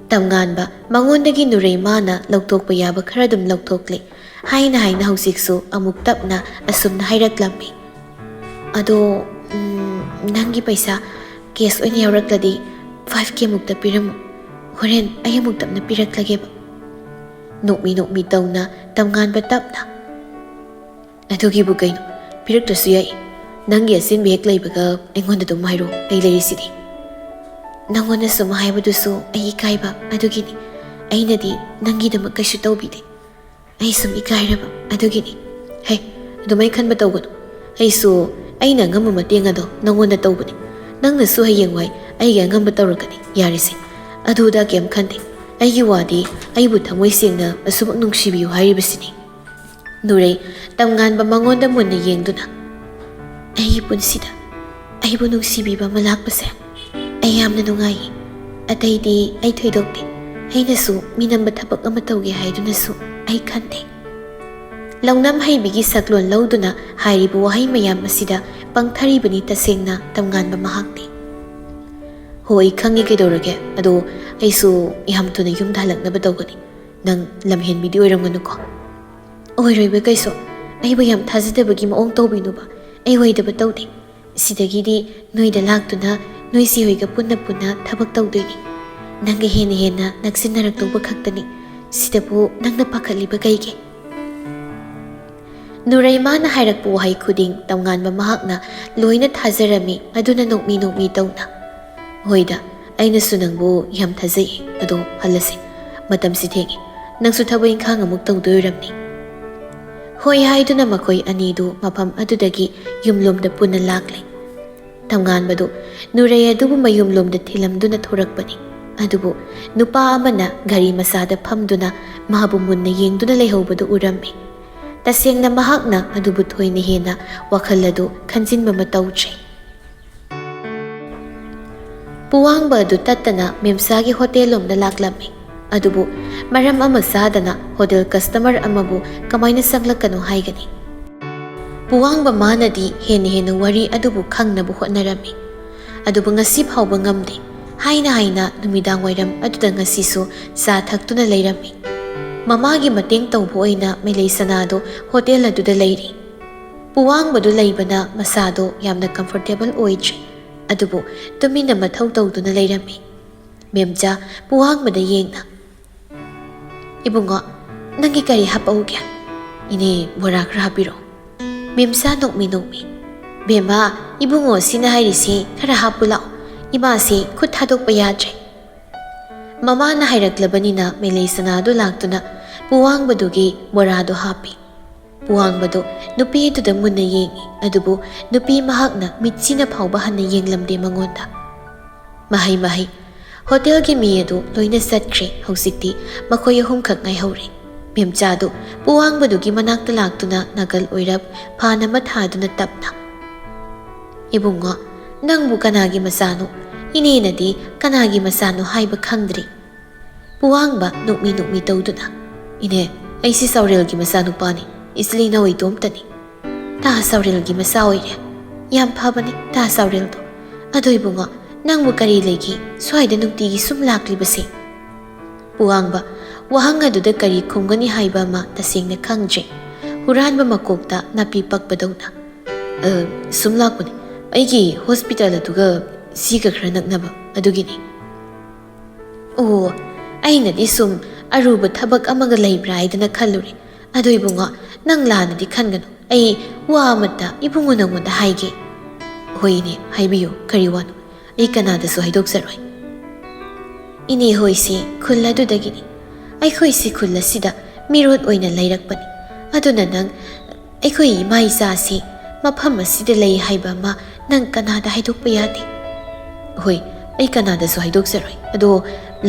ꯇꯝꯉꯥꯟꯕ ꯃꯉꯣꯟꯗꯒꯤ ꯅꯨꯔꯩ ꯃꯥꯅ ꯂꯧꯊꯣꯛꯄ ꯌꯥꯕ ꯈꯔ ꯑꯗꯨꯝ ꯂꯧꯊꯣꯛꯂꯦ꯫ ꯍꯥꯏꯅ ꯍꯥꯏꯅ ꯍꯧꯖꯤꯛꯁꯨ ꯑꯃꯨꯛ ꯇꯞꯅ ꯑꯁꯨꯝꯅ ꯍꯥꯏꯔꯛꯂꯝꯃꯤ, "ꯑꯗꯣ, ꯎꯝ, ꯅꯪꯒꯤ ꯄꯩꯁꯥ cash ꯑꯣꯏꯅ ꯌꯥꯎꯔꯛꯂꯗꯤ five K ꯃꯨꯛꯇ ꯄꯤꯔꯝꯃꯨ꯫ ꯍꯣꯔꯦꯟ ꯑꯩ ꯑꯃꯨꯛ ꯇꯞꯅ ꯄꯤꯔꯛꯂꯒꯦꯕ"꯫ ꯅꯣꯛꯃꯤ ꯅꯣꯛꯃꯤ ꯇꯧꯅ ꯇꯝꯉꯥꯟꯕ ꯇꯞꯅ, "ꯑꯗꯨꯒꯤꯕꯨ ꯀꯩꯅꯣ? ꯄꯤꯔꯛꯇ꯭ꯔꯁꯨ ꯌꯥꯏ꯫ ꯅꯪꯒꯤ ꯑꯆꯤꯟꯕ ꯍꯦꯛ ꯂꯩꯕꯒ ꯑꯩꯉꯣꯟꯗ ꯑꯗꯨꯝ ꯍꯥꯏꯔꯣ, ꯑꯩ ꯂꯩꯔꯤꯁꯤꯗꯤ"꯫ "ꯅꯪꯉꯣꯟꯗ ꯁꯨꯝ ꯍꯥꯏꯕꯗꯨꯁꯨ ꯑꯩ ꯏꯀꯥꯏꯕ, ꯑꯗꯨꯒꯤꯅꯤ꯫ ꯑꯩꯅꯗꯤ ꯅꯪꯒꯤꯗꯃꯛ ꯀꯩꯁꯨ ꯇꯧꯕꯤꯗꯦ꯫ ꯑꯩ ꯁꯨꯝ ꯏꯀꯥꯏꯔꯕ, ꯑꯗꯨꯒꯤꯅꯤ"꯫ "ꯍꯦ, ꯑꯗꯨꯃꯥꯏ ꯈꯟꯕ ꯇꯧꯒꯅꯨ꯫ ꯑꯩꯁꯨ ꯑꯩꯅ ꯑꯉꯝꯕ ꯃꯇꯦꯡ ꯑꯗꯣ ꯅꯪꯉꯣꯟꯗ ꯇꯧꯕꯅꯤ꯫ ꯅꯪꯅꯁꯨ ꯍꯌꯦꯡꯋꯥꯏ ꯑꯩꯒꯤ ꯑꯉꯝꯕ ꯇꯧꯔꯛꯀꯅꯤ꯫ ꯌꯥꯔꯦꯁꯦ, ꯑꯗꯨꯗ ꯀꯩꯝ ꯈꯟꯗꯦ꯫ ꯑꯩꯒꯤ ꯋꯥꯗꯤ ꯑꯩꯕꯨ ꯊꯃꯣꯏ ꯁꯦꯡꯅ ꯑꯁꯨꯃꯛ ꯅꯨꯡꯁꯤꯕꯤꯌꯨ ꯍꯥꯏꯔꯤꯕꯁꯤꯅꯤ"꯫ ꯅꯨꯔꯩ ꯇꯝꯉꯥꯟꯕ ꯃꯉꯣꯟꯗ ꯃꯨꯟꯅ ꯌꯦꯡꯗꯨꯅ, "ꯑꯩꯒꯤ ꯄꯨꯟꯁꯤꯗ ꯑꯩꯕꯨ ꯅꯨꯡꯁꯤꯕꯤꯕ ꯑꯃ ꯂꯥꯛꯄꯁꯦ ꯑꯩ ꯌꯥꯝꯅ ꯅꯨꯡꯉꯥꯏꯌꯦ꯫ ꯑꯇꯩꯗꯤ ꯑꯩ ꯊꯣꯏꯗꯣꯛꯇꯦ, ꯑꯩꯅꯁꯨ ꯃꯤꯅꯝꯕ ꯊꯕꯛ ꯑꯃ ꯇꯧꯒꯦ ꯍꯥꯏꯗꯨꯅꯁꯨ ꯑꯩ ꯈꯟꯗꯦ꯫ ꯂꯧꯅꯝ ꯍꯩꯕꯤꯒꯤ ꯁꯛꯂꯣꯟ ꯂꯧꯗꯨꯅ ꯍꯥꯏꯔꯤꯕ ꯋꯥꯍꯩ ꯃꯌꯥꯝ ꯑꯁꯤꯗ ꯄꯪꯊꯔꯤꯕꯅꯤ ꯇꯁꯦꯡꯅ ꯇꯝꯉꯥꯟꯕ ꯃꯍꯥꯛꯇꯤ꯫ "ꯍꯣꯏ, ꯈꯪꯉꯤ, ꯀꯩꯗꯧꯔꯒꯦ? ꯑꯗꯣ ꯑꯩꯁꯨ ꯌꯥꯝ ꯊꯨꯅ ꯌꯨꯝꯗ ꯍꯜꯂꯛꯅꯕ ꯇꯧꯒꯅꯤ꯫ ꯅꯪ ꯂꯝꯍꯦꯟꯕꯤꯗꯤ ꯑꯣꯏꯔꯝꯒꯅꯨꯀꯣ?" "ꯑꯣꯏꯔꯣꯏꯕ ꯀꯩꯁꯨ꯫ ꯑꯩꯕꯨ ꯌꯥꯝ ꯊꯥꯖꯗꯕꯒꯤ ꯃꯑꯣꯡ ꯇꯧꯕꯤꯅꯨꯕ꯫ ꯑꯩ ꯑꯣꯏꯗꯕ ꯇꯧꯗꯦ꯫ ꯁꯤꯗꯒꯤꯗꯤ ꯅꯣꯏꯗ ꯂꯥꯛꯇꯨꯅ ꯅꯣꯏ ꯆꯦ ꯍꯣꯏꯒ ꯄꯨꯟꯅ ꯄꯨꯟꯅ ꯊꯕꯛ ꯇꯧꯗꯣꯏꯅꯤ꯫ ꯅꯪꯒ ꯍꯦꯟꯅ ꯍꯦꯟꯅ ꯅꯛꯁꯤꯟꯅꯔꯛꯇꯧꯕ ꯈꯛꯇꯅꯤ꯫ ꯁꯤꯗꯕꯨ ꯅꯪꯅ ꯄꯥꯈꯠꯂꯤꯕ ꯀꯩꯒꯤ?" ꯅꯨꯔꯩꯃꯥꯅ ꯍꯥꯏꯔꯛꯄ ꯋꯥꯍꯩ ꯈꯨꯗꯤꯡ ꯇꯝꯉꯥꯟꯕ ꯃꯍꯥꯛꯅ ꯂꯣꯏꯅ ꯊꯥꯖꯔꯝꯃꯤ, ꯑꯗꯨꯅ ꯅꯣꯛꯃꯤ ꯅꯣꯛꯃꯤ ꯇꯧꯅ, "ꯍꯣꯏꯗ, ꯑꯩꯅꯁꯨ ꯅꯪꯕꯨ ꯌꯥꯝ ꯊꯥꯖꯩ꯫ ꯑꯗꯣ ꯍꯜꯂꯁꯤ, ꯃꯇꯝꯁꯤ ꯊꯦꯡꯉꯤ꯫ ꯅꯪꯁꯨ ꯊꯕꯛ ꯏꯪꯈꯥꯡ ꯑꯃꯨꯛ ꯇꯧꯗꯣꯏ ꯑꯣꯏꯔꯝꯅꯤ꯫" ꯍꯣꯏ ꯍꯥꯏꯗꯨꯅ ꯃꯈꯣꯏ ꯑꯅꯤꯗꯨ ꯃꯐꯝ ꯑꯗꯨꯗꯒꯤ ꯌꯨꯝꯂꯣꯝꯗ ꯄꯨꯟꯅ ꯂꯥꯛꯂꯦ꯫ ꯇꯝꯉꯥꯟꯕꯗꯨ ꯅꯨꯔꯩ ꯑꯗꯨꯕꯨ ꯃꯌꯨꯝꯂꯣꯝꯗ ꯊꯤꯜꯂꯝꯗꯨꯅ ꯊꯣꯔꯛꯄꯅꯤ꯫ ꯑꯗꯨꯕꯨ ꯅꯨꯄꯥ ꯑꯃꯅ ꯒꯥꯔꯤ ꯃꯆꯥꯗ ꯐꯝꯗꯨꯅ ꯃꯥꯕꯨ ꯃꯨꯟꯅ ꯌꯦꯡꯗꯨꯅ ꯂꯩꯍꯧꯕꯗꯨ ꯎꯔꯝꯃꯤ꯫ ꯇꯁꯦꯡꯅ ꯃꯍꯥꯛꯅ ꯑꯗꯨꯕꯨ ꯊꯣꯏꯅ ꯍꯦꯟꯅ ꯋꯥꯈꯜ ꯑꯗꯨ ꯈꯟꯖꯤꯟꯕ ꯑꯃ ꯇꯧꯗ꯭ꯔꯦ꯫ ꯄꯨꯋꯥꯡꯕ ꯑꯗꯨ ꯇꯠꯇꯅ ꯃꯦꯝꯆꯥꯒꯤ ꯍꯣꯇꯦꯜ ꯂꯣꯝꯗ ꯂꯥꯛꯂꯝꯃꯤ꯫ ꯑꯗꯨꯕꯨ ꯃꯔꯝ ꯑꯃ ꯆꯥꯗꯅ ꯍꯣꯇꯦꯜ ꯀꯁꯇꯃꯔ ꯑꯃꯕꯨ ꯀꯃꯥꯏꯅ ꯆꯪꯂꯛꯀꯅꯣ ꯍꯥꯏꯒꯅꯤ? ꯄꯨꯋꯥꯡꯕ ꯃꯥꯅꯗꯤ ꯍꯦꯟꯅ ꯍꯦꯟꯅ ꯋꯥꯔꯤ ꯑꯗꯨꯕꯨ ꯈꯪꯅꯕ ꯍꯣꯠꯅꯔꯝꯃꯤ꯫ ꯑꯗꯨꯕꯨ ꯉꯁꯤ ꯐꯥꯎꯕ ꯉꯝꯗꯦ꯫ ꯍꯥꯏꯅ ꯍꯥꯏꯅ ꯅꯨꯃꯤꯗꯥꯡ ꯋꯥꯏꯔꯝ ꯑꯗꯨꯗ ꯉꯁꯤꯁꯨ ꯆꯥ ꯊꯛꯇꯨꯅ ꯂꯩꯔꯝꯃꯤ꯫ ꯃꯃꯥꯒꯤ ꯃꯇꯦꯡ ꯇꯧꯕ ꯑꯣꯏꯅ ꯃꯦꯂꯩ ꯁꯅꯥꯗꯣ ꯍꯣꯇꯦꯜ ꯑꯗꯨꯗ ꯂꯩꯔꯤ꯫ ꯄꯨꯋꯥꯡꯕꯗꯨ ꯂꯩꯕꯅ ꯃꯁꯥꯗꯣ ꯌꯥꯝꯅ ꯀꯝꯐꯣꯔꯇꯦꯕꯜ ꯑꯣꯏꯗ꯭ꯔꯤ꯫ ꯑꯗꯨꯕꯨ ꯇꯨꯃꯤꯟꯅ ꯃꯊꯧ ꯇꯧꯗꯨꯅ ꯂꯩꯔꯝꯃꯤ꯫ ꯃꯦꯝꯆꯥ ꯄꯨꯋꯥꯡꯕꯗ ꯌꯦꯡꯅ, "ꯏꯕꯨꯡꯉꯣ, ꯅꯪꯒꯤ ꯀꯔꯤ ꯍꯥꯞꯄꯛꯎꯒꯦ?" "ꯏꯅꯦ, ꯕꯣꯔꯥ ꯈꯔ ꯍꯥꯞꯄꯤꯔꯛꯑꯣ꯫" ꯃꯦꯝꯆꯥ ꯅꯣꯛꯃꯤ ꯅꯣꯛꯃꯤ, "ꯕꯦꯝꯃ, ꯏꯕꯨꯡꯉꯣ ꯁꯤꯅ ꯍꯥꯏꯔꯤꯁꯤ ꯈꯔ ꯍꯥꯞꯄꯨ ꯂꯥꯛꯑꯣ꯫ ꯏꯃꯥꯁꯤ ꯈꯨꯠ ꯊꯥꯗꯣꯛꯄ ꯌꯥꯗ꯭ꯔꯦ꯫" ꯃꯃꯥꯅ ꯍꯥꯏꯔꯛꯂꯕꯅꯤꯅ ꯃꯦꯂꯩ ꯁꯅꯥꯗꯨ ꯂꯥꯛꯇꯨꯅ ꯄꯨꯋꯥꯡꯕꯗꯨꯒꯤ ꯕꯣꯔꯥꯗꯨ ꯍꯥꯞꯄꯤ꯫ ꯄꯨꯋꯥꯡꯕꯗꯨ ꯅꯨꯄꯤ ꯑꯗꯨꯗ ꯃꯨꯟꯅ ꯌꯦꯡꯉꯤ, ꯑꯗꯨꯕꯨ ꯅꯨꯄꯤ ꯃꯍꯥꯛꯅ ꯃꯤꯠꯁꯤꯅ ꯐꯥꯎꯕ ꯍꯟꯅ ꯌꯦꯡꯂꯝꯗꯦ ꯃꯉꯣꯟꯗ꯫ ꯃꯍꯩ ꯃꯍꯩ, ꯍꯣꯇꯦꯜꯒꯤ ꯃꯤ ꯑꯗꯨ ꯂꯣꯏꯅ ꯆꯠꯈ꯭ꯔꯦ꯫ ꯍꯧꯖꯤꯛꯇꯤ ꯃꯈꯣꯏ ꯑꯍꯨꯝꯈꯛ ꯉꯥꯏꯍꯧꯔꯦ꯫ ꯃꯦꯝꯆꯥꯗꯨ ꯄꯨꯋꯥꯡꯕꯗꯨꯒꯤ ꯃꯅꯥꯛꯇ ꯂꯥꯛꯇꯨꯅ ꯅꯥꯀꯜ ꯑꯣꯏꯔꯞ ꯐꯥꯟ ꯑꯃ ꯊꯥꯗꯨꯅ ꯇꯞꯅ, "ꯏꯕꯨꯡꯉꯣ, ꯅꯪꯕꯨ ꯀꯅꯥꯒꯤ ꯃꯆꯥꯅꯣ? ꯏꯅꯦꯅꯗꯤ ꯀꯅꯥꯒꯤ ꯃꯆꯥꯅꯣ ꯍꯥꯏꯕ ꯈꯪꯗ꯭ꯔꯤ꯫" ꯄꯨꯋꯥꯡꯕ ꯅꯣꯛꯃꯤ ꯅꯣꯛꯃꯤ ꯇꯧꯗꯨꯅ, "ꯏꯅꯦ, ꯑꯩꯁꯤ ꯆꯥꯎꯔꯦꯜꯒꯤ ꯃꯆꯥꯅꯨꯄꯥꯅꯤ, ꯏꯆꯤꯜ ꯏꯅꯥꯎ ꯏꯇꯣꯝꯇꯅꯤ꯫ ꯇꯥ ꯆꯥꯎꯔꯦꯜꯒꯤ ꯃꯆꯥ ꯑꯣꯏꯔꯦ꯫ ꯌꯥꯝ ꯐꯕꯅꯤ ꯇꯥ ꯆꯥꯎꯔꯦꯜꯗꯣ꯫ ꯑꯗꯣ ꯏꯕꯨꯡꯉꯣ, ꯅꯪꯕꯨ ꯀꯔꯤ ꯂꯩꯒꯦ ꯁ꯭ꯋꯥꯏꯗ ꯅꯨꯡꯇꯤꯒꯤ ꯁꯨꯝ ꯂꯥꯛꯂꯤꯕꯁꯦ?" ꯄꯨꯋꯥꯡꯕ ꯋꯥꯍꯪ ꯑꯗꯨꯗ ꯀꯔꯤ ꯈꯨꯝꯒꯅꯤ ꯍꯥꯏꯕ ꯑꯃ ꯇꯁꯦꯡꯅ ꯈꯪꯗ꯭ꯔꯦ꯫ ꯍꯨꯔꯥꯟꯕ ꯃꯀꯣꯛꯇ ꯅꯥꯄꯤ ꯄꯛꯄꯗꯧꯅ, "ꯑ, ꯁꯨꯝ ꯂꯥꯛꯄꯅꯤ꯫ ꯑꯩꯒꯤ ꯍꯣꯁꯄꯤꯇꯥꯜ ꯑꯗꯨꯒ ꯁꯤꯒ ꯈꯔ ꯅꯛꯅꯕ ꯑꯗꯨꯒꯤꯅꯤ꯫" "ꯑꯣ, ꯑꯩꯅꯗꯤ ꯁꯨꯝ ꯑꯔꯨꯕ ꯊꯕꯛ ꯑꯃꯒ ꯂꯩꯕ꯭ꯔꯥ ꯍꯥꯏꯗꯅ ꯈꯜꯂꯨꯔꯦ꯫ ꯑꯗꯣ ꯏꯕꯨꯡꯉꯣ, ꯅꯪ ꯂꯥꯟꯅꯗꯤ ꯈꯟꯒꯅꯨ꯫ ꯑꯩ ꯋꯥ ꯑꯃꯇ ꯏꯕꯨꯡꯉꯣ ꯅꯪꯉꯣꯟꯗ ꯍꯥꯏꯒꯦ꯫" "ꯍꯣꯏ ꯏꯅꯦ, ꯍꯥꯏꯕꯤꯌꯨ, ꯀꯔꯤ ꯋꯥꯅꯣ? ꯑꯩ ꯀꯅꯥꯗꯁꯨ ꯍꯥꯏꯗꯣꯛꯆꯔꯣꯏ꯫" "ꯏꯅꯦ ꯍꯣꯏꯁꯤ ꯈꯨꯜ ꯑꯗꯨꯗꯒꯤꯅꯤ꯫ ꯑꯩꯈꯣꯏꯁꯤ ꯈꯨꯜ ꯑꯁꯤꯗ ꯃꯤꯔꯣꯠ ꯑꯣꯏꯅ ꯂꯩꯔꯛꯄꯅꯤ꯫ ꯑꯗꯨꯅ ꯅꯪ, ꯑꯩꯈꯣꯏ ꯏꯃꯥ ꯏꯆꯥꯁꯤ ꯃꯐꯝ ꯑꯁꯤꯗ ꯂꯩ ꯍꯥꯏꯕ ꯑꯃ ꯅꯪ ꯀꯅꯥꯗ ꯍꯥꯏꯗꯣꯛꯄ ꯌꯥꯗꯦ꯫" "ꯍꯣꯏ, ꯑꯩ ꯀꯅꯥꯗꯁꯨ ꯍꯥꯏꯗꯣꯛꯆꯔꯣꯏ꯫ ꯑꯗꯣ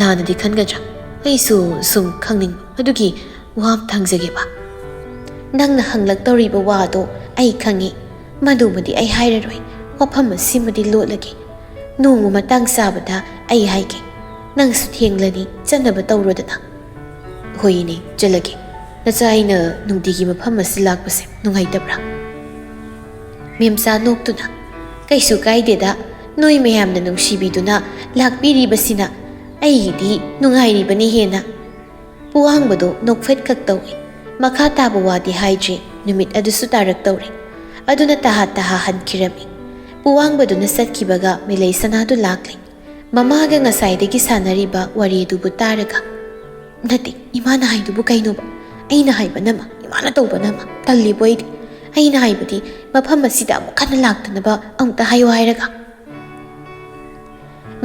ꯂꯥꯟꯅꯗꯤ ꯈꯟꯒꯗ꯭ꯔꯥ? ꯑꯩꯁꯨ ꯁꯨꯝ ꯈꯪꯅꯤꯡꯕ ꯑꯗꯨꯒꯤ ꯋꯥ ꯑꯃ ꯊꯝꯖꯒꯦꯕ꯫" "ꯅꯪꯅ ꯍꯪꯂꯛꯇꯧꯔꯤꯕ ꯋꯥꯗꯣ ꯑꯩ ꯈꯪꯉꯤ꯫ ꯃꯗꯨꯃꯗꯤ ꯑꯩ ꯍꯥꯏꯔꯔꯣꯏ꯫ ꯋꯥꯐꯝ ꯑꯁꯤꯃꯗꯤ ꯂꯣꯠꯂꯒꯦ꯫ ꯅꯣꯡꯃ ꯃꯇꯥꯡ ꯆꯥꯕꯗ ꯑꯩ ꯍꯥꯏꯒꯦ꯫ ꯅꯪꯁꯨ ꯊꯦꯡꯂꯅꯤ, ꯆꯠꯅꯕ ꯇꯧꯔꯣꯗꯅ꯫" "ꯍꯣꯏ ꯏꯅꯦ, ꯆꯠꯂꯒꯦ꯫ ꯅꯆꯥ ꯑꯩꯅ ꯅꯨꯡꯇꯤꯒꯤ ꯃꯐꯝ ꯑꯁꯤ ꯂꯥꯛꯄꯁꯦ ꯅꯨꯡꯉꯥꯏꯇꯕ꯭ꯔꯥ?" ꯃꯦꯝꯆꯥ ꯅꯣꯛꯇꯨꯅ, "ꯀꯩꯁꯨ ꯀꯥꯏꯗꯦꯗ, ꯅꯣꯏ ꯃꯌꯥꯝꯅ ꯅꯨꯡꯁꯤꯕꯤꯗꯨꯅ ꯂꯥꯛꯄꯤꯔꯤꯕꯁꯤꯅ ꯑꯩꯒꯤꯗꯤ ꯅꯨꯡꯉꯥꯏꯔꯤꯕꯅꯤ ꯍꯦꯟꯅ꯫" ꯄꯨꯋꯥꯡꯕꯗꯨ ꯅꯣꯛꯐꯦꯠ ꯈꯛ ꯇꯧꯏ꯫ ꯃꯈꯥ ꯇꯥꯕ ꯋꯥꯗꯤ ꯍꯥꯏꯗ꯭ꯔꯤ꯫ ꯅꯨꯃꯤꯠ ꯑꯗꯨꯁꯨ ꯇꯥꯔꯛꯇꯧꯔꯦ꯫ ꯑꯗꯨꯅ ꯇꯍꯥ ꯇꯍꯥ ꯍꯟꯈꯤꯔꯝꯃꯤ꯫ ꯄꯨꯋꯥꯡꯕꯗꯨꯅ ꯆꯠꯈꯤꯕꯒ ꯃꯤꯂꯩ ꯁꯅꯥꯗꯨ ꯂꯥꯛꯂꯦ꯫ ꯃꯃꯥꯒ ꯉꯁꯥꯏꯗꯒꯤ ꯁꯥꯟꯅꯔꯤꯕ ꯋꯥꯔꯤꯗꯨꯕꯨ ꯇꯥꯔꯒ, "ꯅꯠꯇꯦ, ꯏꯃꯥꯅ ꯍꯥꯏꯗꯨꯕꯨ ꯀꯩꯅꯣꯕ? ꯑꯩꯅ ꯍꯥꯏꯕꯅ ꯑꯃ, ꯏꯃꯥꯅ ꯇꯧꯕꯅ ꯑꯃ꯫ ꯇꯜꯂꯤꯕꯣ ꯑꯩꯗꯤ꯫ ꯑꯩꯅ ꯍꯥꯏꯕꯗꯤ ꯃꯐꯝ ꯑꯁꯤꯗ ꯑꯃꯨꯛ ꯍꯟꯅ ꯂꯥꯛꯇꯅꯕ ꯑꯃꯨꯛꯇ ꯍꯥꯏꯌꯨ ꯍꯥꯏꯔꯒ꯫"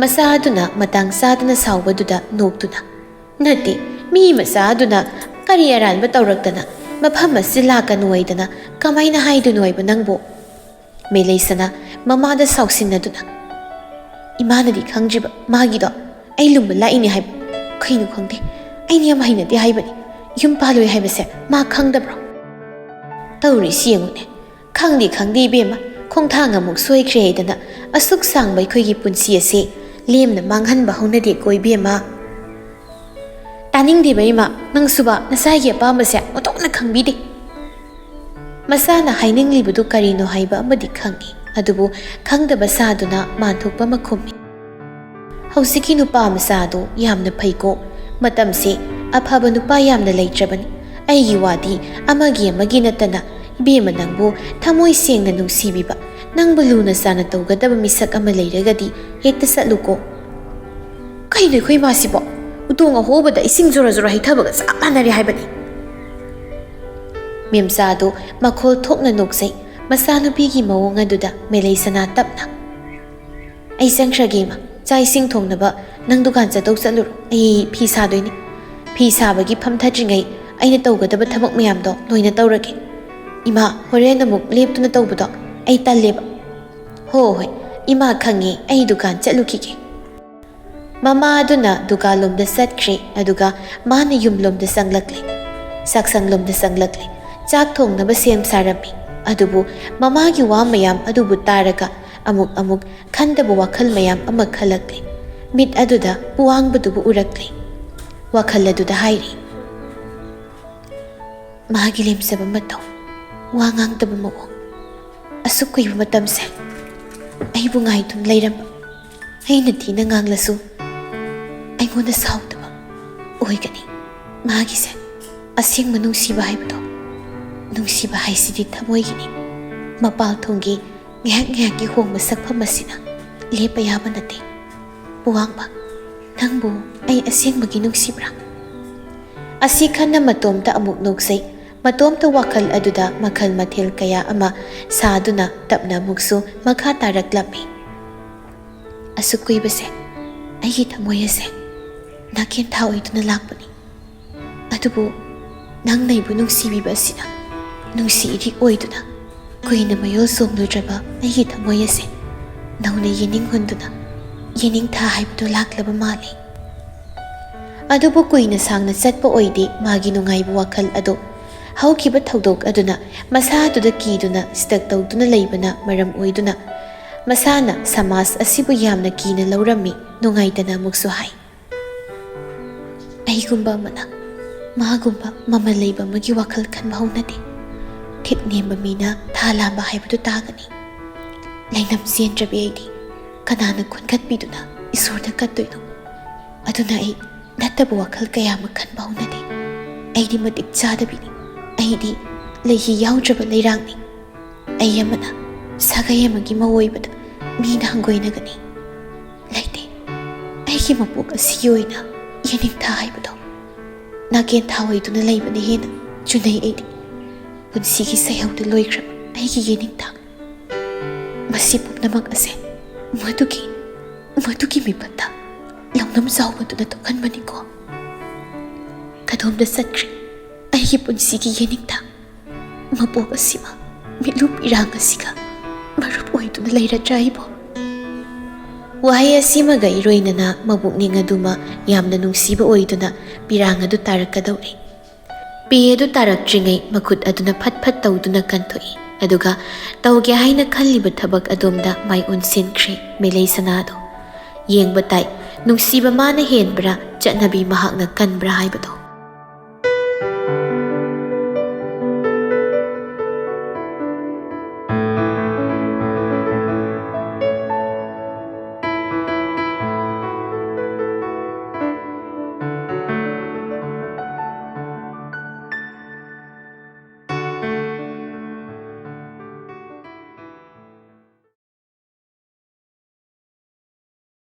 ꯃꯆꯥ ꯑꯗꯨꯅ ꯃꯇꯥꯡ ꯆꯥꯗꯅ ꯁꯥꯎꯕꯗꯨꯗ ꯅꯣꯛꯇꯨꯅ, "ꯅꯠꯇꯦ, ꯃꯤ ꯃꯆꯥ ꯑꯗꯨꯅ ꯀꯔꯤ ꯑꯔꯥꯟꯕ ꯇꯧꯔꯛꯇꯅ ꯃꯐꯝ ꯑꯁꯤ ꯂꯥꯛꯀꯅꯨ ꯍꯥꯏꯗꯅ ꯀꯃꯥꯏꯅ ꯍꯥꯏꯗꯣꯏꯅꯣ ꯍꯥꯏꯕ ꯅꯪꯕꯨ?" ꯃꯦꯂꯩꯁꯅ ꯃꯃꯥꯗ ꯁꯥꯎꯁꯤꯟꯅꯗꯨꯅ, "ꯏꯃꯥꯅꯗꯤ ꯈꯪꯗ꯭ꯔꯤꯕ ꯃꯥꯒꯤꯗꯣ ꯑꯩ ꯂꯨꯝꯕ ꯂꯥꯛꯏꯅꯦ ꯍꯥꯏꯕ? ꯀꯩꯅꯣ ꯈꯪꯗꯦ, ꯑꯩꯅ ꯌꯥꯝ ꯍꯩꯅꯗꯦ ꯍꯥꯏꯕꯅꯤ꯫ ꯌꯨꯝ ꯄꯥꯜꯂꯣꯏ ꯍꯥꯏꯕꯁꯦ ꯃꯥ ꯈꯪꯗꯕ꯭ꯔꯣ?" ꯇꯧꯔꯤꯁꯤ ꯌꯦꯡꯉꯨꯅꯦ꯫ ꯈꯪꯗꯦ ꯈꯪꯗꯦ ꯏꯕꯦꯝꯃ, ꯈꯣꯡꯊꯥꯡ ꯑꯃꯨꯛ ꯁꯣꯏꯈ꯭ꯔꯦ ꯍꯥꯏꯗꯅ ꯑꯁꯨꯛ ꯁꯥꯡꯕ ꯑꯩꯈꯣꯏꯒꯤ ꯄꯨꯟꯁꯤ ꯑꯁꯦ ꯂꯦꯝꯅ ꯃꯥꯡꯍꯟꯕ ꯍꯧꯅꯗꯦꯀꯣ ꯏꯕꯦꯝꯃ꯫ ꯇꯥꯅꯤꯡꯗꯦꯕ ꯏꯃꯥ, ꯅꯪꯁꯨꯕ ꯅꯁꯥꯒꯤ ꯑꯄꯥꯝꯕꯁꯦ ꯑꯣꯟꯊꯣꯛꯅ ꯈꯪꯕꯤꯗꯦ꯫ ꯃꯁꯥꯅ ꯍꯥꯏꯅꯤꯡꯂꯤꯕꯗꯨ ꯀꯔꯤꯅꯣ ꯍꯥꯏꯕ ꯑꯃꯗꯤ ꯈꯪꯏ, ꯑꯗꯨꯕꯨ ꯈꯪꯗꯕ ꯁꯥꯗꯨꯅ ꯃꯥꯟꯊꯣꯛꯄ ꯑꯃ ꯈꯨꯝꯃꯤ꯫ ꯍꯧꯖꯤꯛꯀꯤ ꯅꯨꯄꯥ ꯃꯆꯥꯗꯨ ꯌꯥꯝꯅ ꯐꯩꯀꯣ꯫ ꯃꯇꯝꯁꯦ ꯑꯐꯕ ꯅꯨꯄꯥ ꯌꯥꯝꯅ ꯂꯩꯇ꯭ꯔꯕꯅꯤ꯫ ꯑꯩꯒꯤ ꯋꯥꯗꯤ ꯑꯃꯒꯤ ꯑꯃꯒꯤ ꯅꯠꯇꯅ, ꯏꯕꯦꯝꯃ, ꯅꯪꯕꯨ ꯊꯃꯣꯏ ꯁꯦꯡꯅ ꯅꯨꯡꯁꯤꯕꯤꯕ, ꯅꯪꯕꯨ ꯂꯨꯅ ꯆꯥꯟꯅ ꯇꯧꯒꯗꯕ ꯃꯤꯁꯛ ꯑꯃ ꯂꯩꯔꯒꯗꯤ ꯍꯦꯛꯇ ꯆꯠꯂꯨꯀꯣ꯫ ꯀꯩꯅꯣ ꯑꯩꯈꯣꯏ ꯏꯃꯥꯁꯤꯕꯣ? ꯎꯇꯣꯡ ꯑꯍꯣꯕꯗ ꯏꯁꯤꯡ ꯖꯣꯔꯣ ꯖꯣꯔꯣ ꯍꯩꯊꯕꯒ ꯆꯞ ꯃꯥꯟꯅꯔꯦ ꯍꯥꯏꯕꯅꯤ꯫ ꯃꯦꯝꯆꯥꯗꯨ ꯃꯈꯣꯜ ꯊꯣꯛꯅ ꯅꯣꯛꯆꯩ꯫ ꯃꯆꯥꯅꯨꯄꯤꯒꯤ ꯃꯑꯣꯡ ꯑꯗꯨꯗ ꯃꯦꯂꯩꯁꯅꯥ ꯇꯞꯅ, "ꯑꯩ ꯆꯪꯈ꯭ꯔꯒꯦ ꯏꯃꯥ, ꯆꯥꯛ ꯏꯁꯤꯡ ꯊꯣꯡꯅꯕ ꯅꯪ ꯗꯨꯀꯥꯟ ꯆꯠꯇꯧ ꯆꯠꯂꯨꯔꯣ, ꯑꯩ ꯐꯤ ꯁꯥꯗꯣꯏꯅꯤ꯫ ꯐꯤ ꯁꯥꯕꯒꯤ ꯐꯝꯊꯗ꯭ꯔꯤꯉꯩ ꯑꯩꯅ ꯇꯧꯒꯗꯕ ꯊꯕꯛ ꯃꯌꯥꯝꯗꯣ ꯂꯣꯏꯅ ꯇꯧꯔꯒꯦ꯫ ꯏꯃꯥ, ꯍꯣꯔꯦꯟ ꯑꯃꯨꯛ ꯂꯦꯞꯇꯨꯅ ꯇꯧꯕꯗꯣ ꯑꯩ ꯇꯜꯂꯦꯕ꯫" "ꯍꯣ ꯍꯣꯏ ꯏꯃꯥ, ꯈꯪꯉꯦ, ꯑꯩ ꯗꯨꯀꯥꯟ ꯆꯠꯂꯨꯈꯤꯒꯦ꯫" ꯃꯃꯥ ꯑꯗꯨꯅ ꯗꯨꯀꯥꯟꯂꯣꯝꯗ ꯆꯠꯈ꯭ꯔꯦ, ꯑꯗꯨꯒ ꯃꯥꯅ ꯌꯨꯝꯂꯣꯝꯗ ꯆꯪꯂꯛꯂꯦ, ꯆꯥꯛꯁꯪꯂꯣꯝꯗ ꯆꯪꯂꯛꯂꯦ꯫ ꯆꯥꯛ ꯊꯣꯡꯅꯕ ꯁꯦꯝ ꯁꯥꯔꯝꯃꯤ, ꯑꯗꯨꯕꯨ ꯃꯃꯥꯒꯤ ꯋꯥ ꯃꯌꯥꯝ ꯑꯗꯨꯕꯨ ꯇꯥꯔꯒ ꯑꯃꯨꯛ ꯑꯃꯨꯛ ꯈꯟꯗꯕ ꯋꯥꯈꯜ ꯃꯌꯥꯝ ꯑꯃ ꯈꯜꯂꯛꯂꯦ꯫ ꯃꯤꯠ ꯑꯗꯨꯗ ꯄꯨꯋꯥꯡꯕꯗꯨꯕꯨ ꯎꯔꯛꯂꯦ꯫ ꯋꯥꯈꯜ ꯑꯗꯨꯗ ꯍꯥꯏꯔꯤ, "ꯃꯥꯒꯤ ꯂꯦꯝꯖꯕ ꯃꯇꯧ, ꯋꯥ ꯉꯥꯡꯗꯕ ꯃꯑꯣꯡ, ꯑꯁꯨꯛ ꯀꯨꯏꯕ ꯃꯇꯝꯁꯦ ꯑꯩꯕꯨ ꯉꯥꯏꯗꯨꯅ ꯂꯩꯔꯝꯕ, ꯑꯩꯅ ꯊꯤꯅ ꯉꯥꯡꯂꯁꯨ ꯑꯩꯉꯣꯟꯗ ꯁꯥꯎꯗꯕ ꯑꯣꯏꯒꯅꯤ꯫ ꯃꯥꯒꯤꯁꯦ ꯑꯁꯦꯡꯕ ꯅꯨꯡꯁꯤꯕ ꯍꯥꯏꯕꯗꯣ, ꯅꯨꯡꯁꯤꯕ ꯍꯥꯏꯁꯤꯗꯤ ꯊꯃꯣꯏꯒꯤꯅꯤ꯫ ꯃꯄꯥꯜ ꯊꯣꯡꯒꯤ ꯉꯥꯏꯍꯥꯛ ꯉꯥꯏꯍꯥꯛꯀꯤ ꯍꯣꯡꯕ ꯁꯛꯐꯝ ꯑꯁꯤꯅ ꯂꯦꯞꯄ ꯌꯥꯕ ꯅꯠꯇꯦ꯫ ꯄꯨꯋꯥꯡꯕ, ꯅꯪꯕꯨ ꯑꯩ ꯑꯁꯦꯡꯕꯒꯤ ꯅꯨꯡꯁꯤꯕ꯭ꯔꯥ?" ꯑꯁꯤ ꯈꯟꯅ ꯃꯇꯣꯝꯇ ꯑꯃꯨꯛ ꯅꯣꯛꯆꯩ꯫ ꯃꯇꯣꯝꯇ ꯋꯥꯈꯜ ꯑꯗꯨꯗ ꯃꯈꯜ ꯃꯊꯦꯜ ꯀꯌꯥ ꯑꯃ ꯁꯥꯗꯨꯅ ꯇꯞꯅ ꯑꯃꯨꯛꯁꯨ ꯃꯈꯥ ꯇꯥꯔꯛꯂꯝꯃꯤ꯫ "ꯑꯁꯨꯛ ꯀꯨꯏꯕꯁꯦ ꯑꯩꯒꯤ ꯊꯃꯣꯏ ꯑꯁꯦ ꯅꯥꯀꯦꯟ ꯊꯥ ꯑꯣꯏꯗꯨꯅ ꯂꯥꯛꯄꯅꯤ꯫ ꯑꯗꯨꯕꯨ ꯅꯪꯅ ꯑꯩꯕꯨ ꯅꯨꯡꯁꯤꯕꯤꯕ ꯑꯁꯤꯅ ꯅꯨꯡꯁꯤ ꯏꯔꯤꯛ ꯑꯣꯏꯗꯨꯅ ꯀꯨꯏꯅ ꯃꯌꯣꯜ ꯆꯣꯡꯂꯨꯗ꯭ꯔꯕ ꯑꯩꯒꯤ ꯊꯃꯣꯏ ꯑꯁꯦ ꯅꯧꯅ ꯌꯦꯅꯤꯡ ꯍꯨꯟꯗꯨꯅ ꯌꯦꯅꯤꯡꯊꯥ ꯍꯥꯏꯕꯗꯨ ꯂꯥꯛꯂꯕ ꯃꯥꯜꯂꯤ꯫" ꯑꯗꯨꯕꯨ ꯀꯨꯏꯅ ꯁꯥꯡꯅ ꯆꯠꯄ ꯑꯣꯏꯗꯦ ꯃꯥꯒꯤ ꯅꯨꯡꯉꯥꯏꯕ ꯋꯥꯈꯜ ꯑꯗꯨ꯫ ꯍꯧꯈꯤꯕ ꯊꯧꯗꯣꯛ ꯑꯗꯨꯅ ꯃꯁꯥꯗꯨꯗ ꯀꯤꯗꯨꯅ stuck ꯇꯧꯗꯨꯅ ꯂꯩꯕꯅ ꯃꯔꯝ ꯑꯣꯏꯗꯨꯅ ꯃꯁꯥꯅ ꯁꯃꯥꯖ ꯑꯁꯤꯕꯨ ꯌꯥꯝꯅ ꯀꯤꯅ ꯂꯧꯔꯝꯃꯤ꯫ ꯅꯨꯡꯉꯥꯏꯇꯅ ꯑꯃꯨꯛꯁꯨ ꯍꯥꯏ, "ꯑꯩ ꯒꯨꯝꯕ ꯑꯃꯅ ꯃꯥꯒꯨꯝꯕ ꯃꯃꯜ ꯂꯩꯕ ꯑꯃꯒꯤ ꯋꯥꯈꯜ ꯈꯟꯕ ꯍꯧꯅꯗꯦ꯫ ꯊꯤꯛ ꯅꯦꯝꯕ ꯃꯤꯅ ꯊꯥ ꯂꯥꯝꯕ ꯍꯥꯏꯕꯗꯨ ꯇꯥꯒꯅꯤ꯫ ꯂꯩꯅꯝ ꯆꯦꯟꯗ꯭ꯔꯕꯤ ꯑꯩꯗꯤ ꯀꯅꯥꯅ ꯈꯨꯟꯒꯠꯄꯤꯗꯨꯅ ꯏꯁꯣꯔꯗ ꯀꯠꯇꯣꯏꯅꯣ? ꯑꯗꯨꯅ ꯑꯩ ꯅꯠꯇꯕ ꯋꯥꯈꯜ ꯀꯌꯥ ꯑꯃ ꯈꯟꯕ ꯍꯧꯅꯗꯦ꯫ ꯑꯩꯗꯤ ꯃꯇꯤꯛ ꯆꯥꯗꯕꯤꯅꯤ꯫ ꯑꯩꯗꯤ ꯂꯩꯍꯤ ꯌꯥꯎꯗ꯭ꯔꯕ ꯂꯩꯔꯥꯡꯅꯤ꯫ ꯑꯩ ꯑꯃꯅ ꯁꯥꯒꯩ ꯑꯃꯒꯤ ꯃꯧ ꯑꯣꯏꯕꯗ ꯃꯤꯅ ꯍꯪꯒꯣꯏꯅꯒꯅꯤ꯫ ꯂꯩꯇꯦ꯫ ꯑꯩꯒꯤ ꯃꯄꯣꯛ ꯑꯁꯤꯒꯤ ꯑꯣꯏꯅ ꯌꯦꯅꯤꯡꯊꯥ ꯍꯥꯏꯕꯗꯣ ꯅꯥꯀꯦꯟꯊꯥ ꯑꯣꯏꯗꯨꯅ ꯂꯩꯕꯅ ꯍꯦꯟꯅ ꯆꯨꯅꯩ꯫ ꯑꯩꯗꯤ ꯄꯨꯟꯁꯤꯒꯤ ꯁꯩꯍꯧꯗ ꯂꯣꯏꯈ꯭ꯔꯕ ꯑꯩꯒꯤ ꯌꯦꯅꯤꯡꯊꯥ꯫ ꯃꯁꯤ ꯄꯨꯝꯅꯃꯛ ꯑꯁꯦ ꯃꯗꯨꯒꯤ, ꯃꯗꯨꯒꯤ ꯃꯤꯄꯠꯇ ꯂꯧꯅꯝ ꯆꯥꯎꯕꯗꯨꯅ ꯊꯣꯛꯍꯟꯕꯅꯤꯀꯣ꯫ ꯀꯗꯣꯝꯗ ꯆꯠꯈ꯭ꯔꯦ ꯑꯩꯒꯤ ꯄꯨꯟꯁꯤꯒꯤ ꯌꯦꯅꯤꯡꯊꯥ? ꯃꯄꯣꯛ ꯑꯁꯤꯃ ꯃꯤꯠꯂꯨ ꯄꯤꯔꯥꯡ ꯑꯁꯤꯒ ꯃꯔꯨꯞ ꯑꯣꯏꯗꯨꯅ ꯂꯩꯔꯗ꯭ꯔꯥ ꯑꯩꯕꯣ? ꯋꯥꯍꯩ ꯑꯁꯤꯃꯒ ꯏꯔꯣꯏꯅꯅ ꯃꯕꯨꯛꯅꯤꯡ ꯑꯗꯨꯃ ꯌꯥꯝꯅ ꯅꯨꯡꯁꯤꯕ ꯑꯣꯏꯗꯨꯅ ꯄꯤꯔꯥꯡ ꯑꯗꯨ ꯇꯥꯔꯛꯀꯗꯧꯔꯦ꯫ ꯄꯤ ꯑꯗꯨ ꯇꯥꯔꯛꯇ꯭ꯔꯤꯉꯩ ꯃꯈꯨꯠ ꯑꯗꯨꯅ ꯐꯠ ꯐꯠ ꯇꯧꯗꯨꯅ ꯀꯟꯊꯣꯛꯏ, ꯑꯗꯨꯒ ꯇꯧꯒꯦ ꯍꯥꯏꯅ ꯈꯜꯂꯤꯕ ꯊꯕꯛ ꯑꯗꯣꯝꯗ ꯃꯥꯏ ꯑꯣꯟꯁꯤꯟꯈ꯭ꯔꯦ ꯃꯦꯂꯩ ꯁꯅꯥꯗꯣ꯫ ꯌꯦꯡꯕ ꯇꯥꯏ, ꯅꯨꯡꯁꯤꯕ ꯃꯥꯅ ꯍꯦꯟꯕ꯭ꯔꯥ, ꯆꯠꯅꯕꯤ ꯃꯍꯥꯛꯅ ꯀꯟꯕ꯭ꯔꯥ ꯍꯥꯏꯕꯗꯣ꯫